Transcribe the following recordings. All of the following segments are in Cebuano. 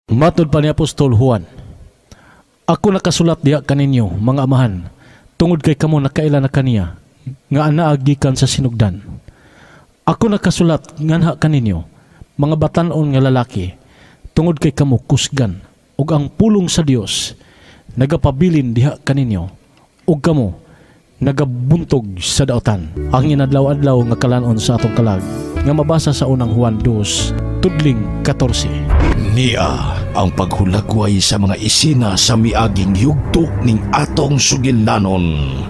Matod pa ni Apostol Juan, ako nakasulat diha kaninyo, mga amahan, tungod kay kamo nakaila na kaniya, nga anaa gikan sa sinugdan. Ako nakasulat nganha kaninyo, mga batan-on nga lalaki, tungod kay kamo kusgan, ug ang pulong sa Dios nagapabilin diha kaninyo, ug kamo nagabuntog sa daotan. Ang inadlaw-adlaw nga kalanon sa atong kalag, nga mabasa sa unang Juan 2, tudling 14. Niya ang paghulagway sa mga isina sa miaging yugto ning atong sugilanon.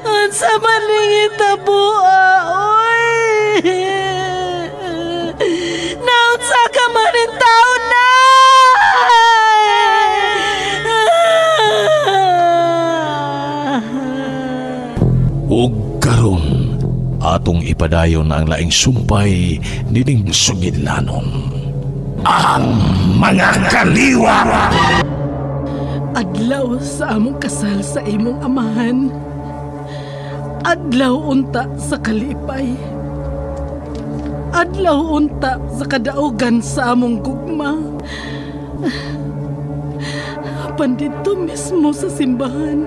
Unsa man ning itabuha, oy? Naunsa ka man ning taon na? Ug karon atong ipadayon ang laing sumpay nining sugilanon. Ang mga kaliwa! Adlaw sa among kasal sa imong amahan. Adlaw unta sa kalipay. Adlaw unta sa kadaugan sa among gugma. Apan didto mismo sa simbahan,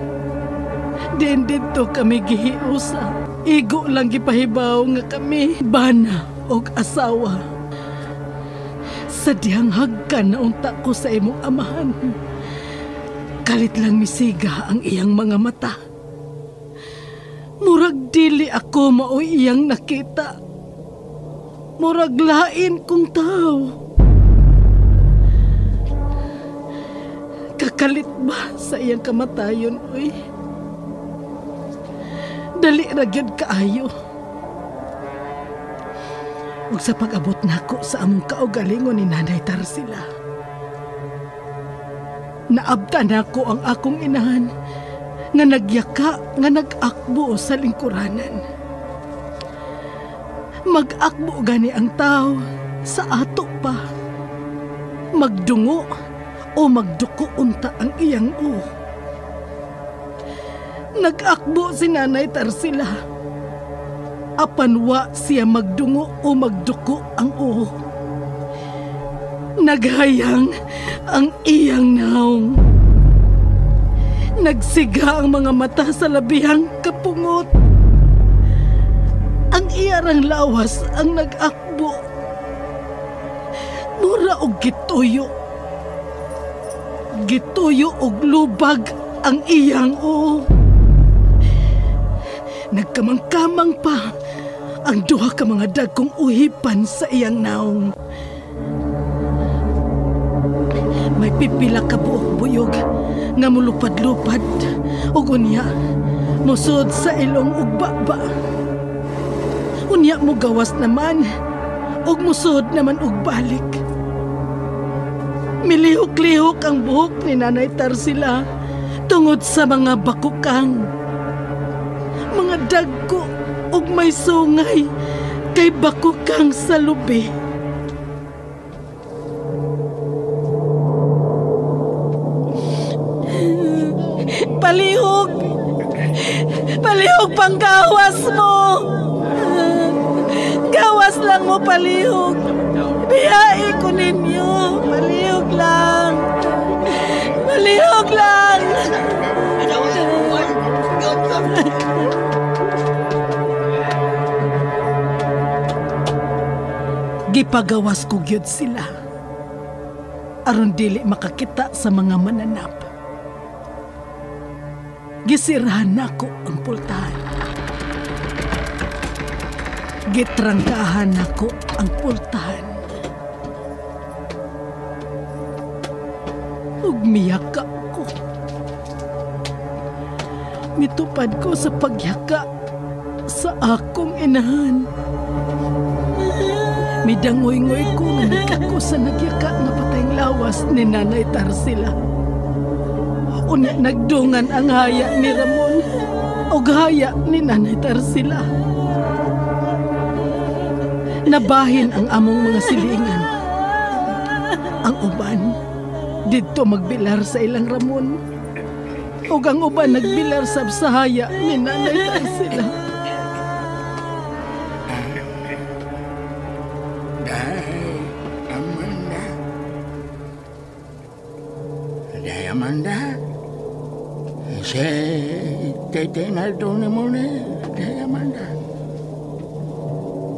diin didto kami gihiusa. Igo lang gipahibaw nga kami bana og asawa. Sa dihang hagkan na unta ko sa imong amahan. Kalit lang misiga ang iyang mga mata. Murag dili ako maoy iyang nakita. Murag lain kong tao. Kakalit ba sa iyang kamatayon, oy? Dali ra gyud kaayo. Ug sa pag-abot nako sa among kaugalingon ni Nanay Tarsila, naabta nako ang akong inahan nga nagyaka, nga nag-akbo sa lingkuranan. Mag-akbo gani ang tao sa ato pa. Magdungo o magduko unta ang iyang u. Nag-akbo si Nanay Tarsila. Apan wa siya magdungo o magduko ang u. Naghayang ang iyang naong. Nagsiga ang mga mata sa labihang kapungot. Ang iyarang lawas ang nag-akbo. Mura og gituyo. Gituyo og lubag ang iyang oo. Nagkamang-kamang pa ang duha ka mga dagkong uhipan sa iyang naong. May pipila ka buok buyog nga mulupad-lupad ug unya musod sa ilong ug baba. Unya mugawas naman ug musod naman og balik. Milihok-lihok ang buhok ni Nanay Tarsila tungod sa mga bakukang, mga dagko ug may sungay kay bakukang sa lubi. Palihog! Palihog pang gawas mo! Gawas lang mo, palihog! Biyai ko ninyo! Palihog lang! Palihog lang! Gipagawas ko gyud sila aron dili makakita sa mga mananap. Gisirahan nako ang pultahan. Gitrangkahan nako ang pultahan. Ug miyaka ko. Mitupad ko sa pagyaka sa akong inahan. Midangoy-ngoy ko nga nagkako sa nagyaka nga patayng lawas ni Nanay Tarsila. Unya nagdungan ang haya ni Ramon o haya ni Nanay Tarsila. Nabahin ang among mga silingan. Ang uban, Didto magbilar sa ilang Ramon. Ug ang uban nagbilar sab sa haya ni Nanay Tarsila. Day, Amanda. Day, Amanda. Si Tete Nardo ni mo ni, Day, Amanda.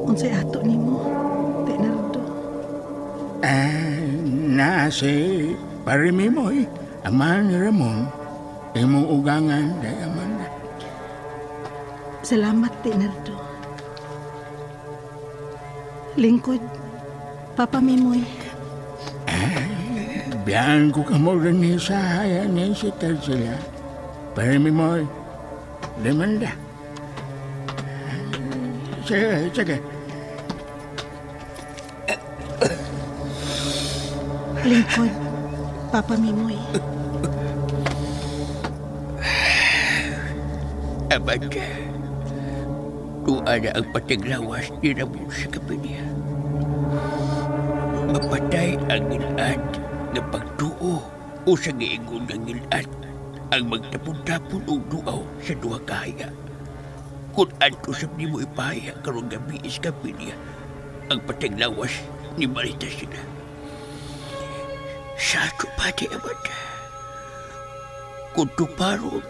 Unsay ato nimo, Te Nardo? Na si Parimimoy, ama ni Ramon, imong ugangan, Day, Amanda. Salamat, Te Nardo. Lingkod, Papa Mimoy. Biyan ko kamo rin ni sa haya ni si Tarsila. Parimimoy, Amanda. Sige, sige. Lingkod, Papa Mimoy. Amanda, tuwa na ang patiglawas ni Ramon sa kapilya. Mapatay ang ngilad nga pagtuo o sa giingon nga ngilad ang magtapon-tapon og duaw sa duha kahaya. Kung anto sa nimo ipahaya karong gabi is kapilya, ang patiglawas ni Marita sila. Sa ato pati, Amanda, kung tuparon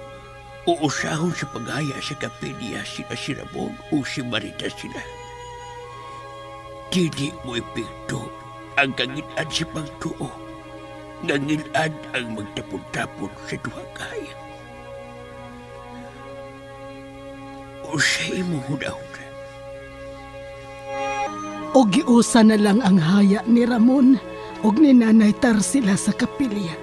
o usahon sa paghaya sa kapilya sila si Ramon o si Marita sila, dili mo epekto ang kangilan sa pagtuo, ngangilan ang magtapon-tapon sa duha kaya. O sa imong hunahuna. O giusa na lang ang haya ni Ramon og ni Nanay Tarsila sa kapilya.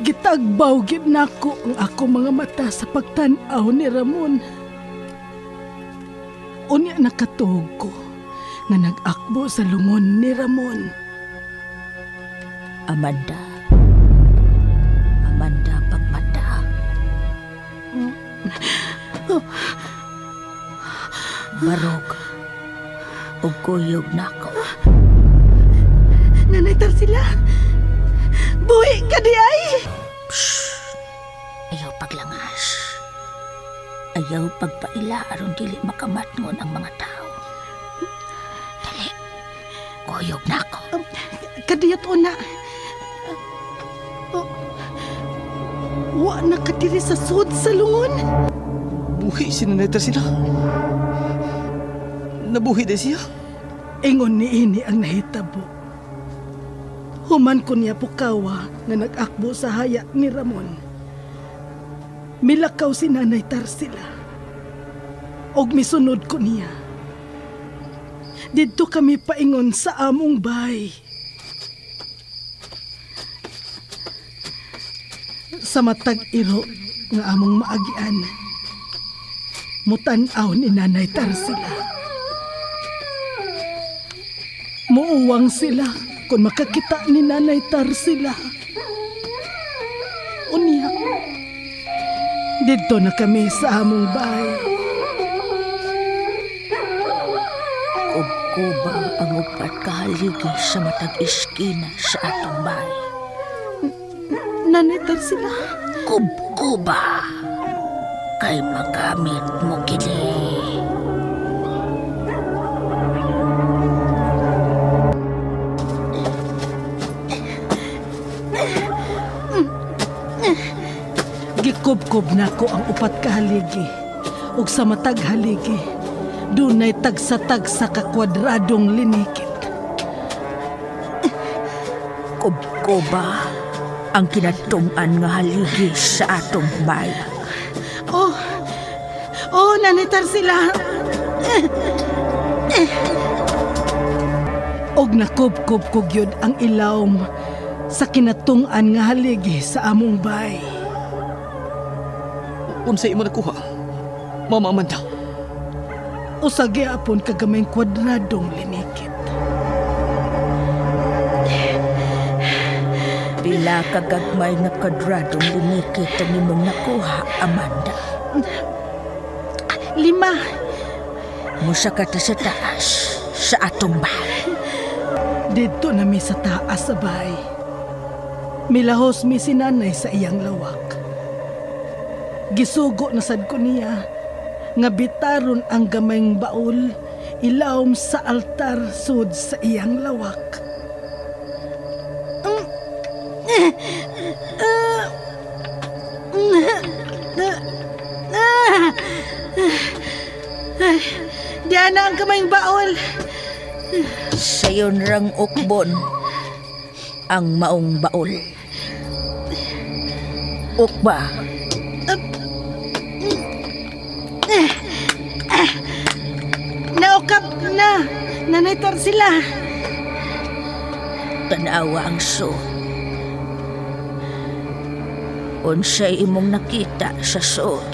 Gitagbaw gid nako ang ako mga mata sa pagtan-aw ni Ramon. Unya nakatuog ko nga nag-akbo sa lungon ni Ramon. Amanda. Amanda, pagmata. Barog. Ug kuyog nako. Nanay Tarsila, buhi ka di ay! Ayaw paglangas. Ayaw pagpaila aron dili makamatngon ang mga tao. Dali, kuyog nako. Kadiyot una. Oh, wa na kadiri sa sud sa lungon. Buhi si Nanay Tarsila. Nabuhi din siya. Ingon ni ini ang nahitabo. Human ko niya pukawa nga nag-akbo sa haya ni Ramon. Milakaw si Nanay Tarsila. Og misunod ko niya. Didto kami paingon sa among bay. Sa matag iro nga among maagian, mutan-aw ni Nanay Tarsila. Muuwang sila kung makakita ni Nanay Tarsila. Unya, didto na kami sa among bahay. Kubkuba ang upat kahaligi sa matag iskina sa atong bahay. Nanay Tarsila. Kubkuba kay magamit mo kini. Gikubkob nako ang upat ka haligi ug sa matag haligi dunay tagsa-tagsa ka kwadradong linikit. Kubkoba ang kinatung-an nga haligi sa atong bay. Oh, oh, Nanay Tarsila. Og nakubkob ko gyud ang ilawom sa kinatung-an nga haligi sa among bay. Unsay imo nakuha, Mama Amanda? Usa gyapon kagamayng kwadradong linikit. Pila ka gagmay nga kwadradong linikit ang imong nakuha, Amanda? 5. Musa ka ta sa taas sa atong bahay. Didto na mi sa taas sa bahay. Milahos mi si nanay sa iyang lawak. Gisugo na sad ko niya nga bitaron ang gamayng baol ilawom sa altar sud sa iyang lawak. Diana ang gamayng baol. Sayon rang ukbon ang maong baol. Ukba. Naukap na. Nanay Tarsila. Tanawa ang suot. Unsay imong nakita sa suot?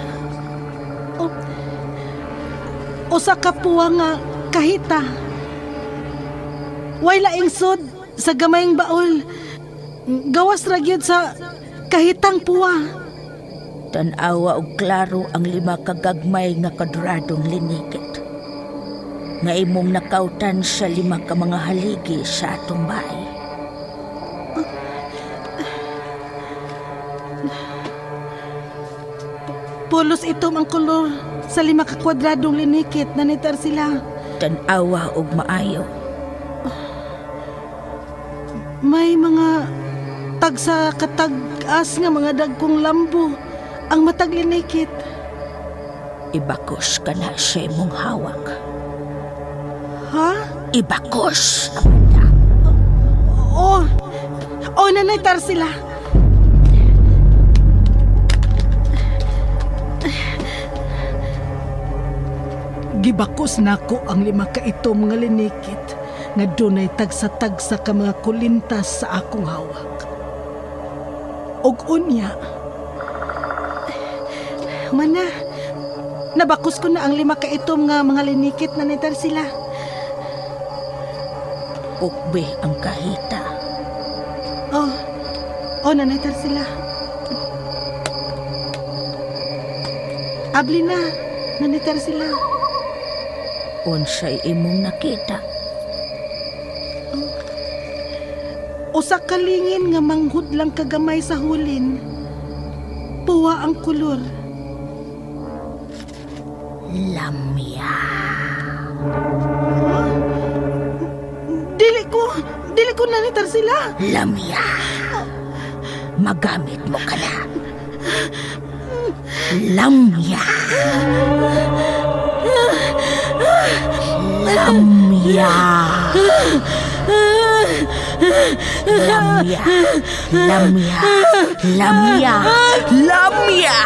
Usa ka puwa nga kahita. Way laing sud sa gamayng baol. Gawas ra gyud sa kahitang puwa. Tan-awa og klaro ang 5 ka gagmay nga kwadradong linikit nga imong nakautan sa 5 ka mga haligi sa atong bahay. Pulos itom ang kolor sa 5 ka kwadradong linikit, Nanay Tarsila. Tan-awa og maayo. May mga tagsa katag-as nga mga dagkong lambo ang matag linikit. Ibakos ka na sa imong hawak. Ha? Ibakos, Amanda. Oo. Oo, Nanay Tarsila. Gibakos nako ang 5 ka itom nga linikit nga dunay tagsa-tagsa ka mga kulintas sa akong hawak. Og unya, mana, nabakos ko na ang 5 ka itom nga mga linikit, Nanay Tarsila. Ukbe ang kahita. Oh, oh, Nanay Tarsila. Abli na, Nanay Tarsila. Unsay imong nakita? Usa ka lingin nga manghud lang kagamay sa hulin. Puwa ang kolor. Lamya. Huh? Dili ko Nanay Tarsila. Lamya. Magamit mo ka na. Lamya. Lamya. Lamya. Lamya. Lamya. Lamya.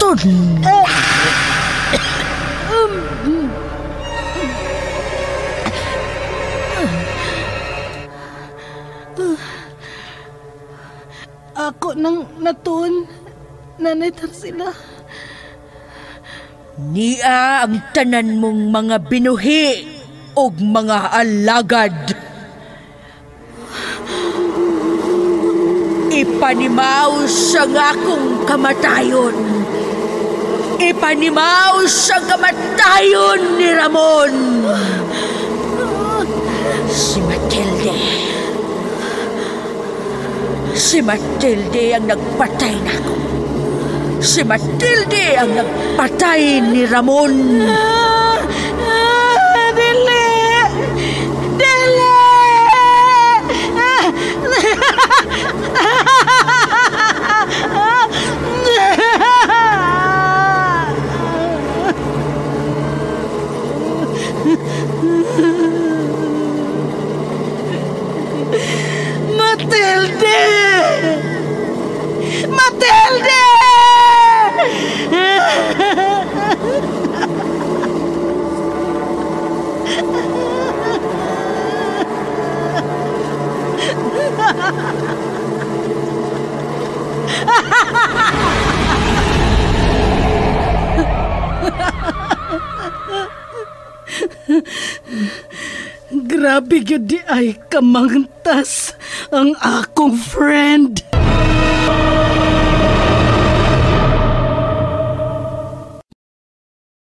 Tun. Ako nang natun, Nanay Tarsila. Niya ang tanan mong mga binuhi og mga alagad. Ipanimaw sa akong kamatayon. Ipanimaw sa kamatayon ni Ramon. Si Matilde. Si Matilde ang nagpatay nako. Si Matilde ang nagpatay ni Ramon. Dili! Dili! Matilde! Matilde! Grabe gyud di ay kamangtas ang akong friend.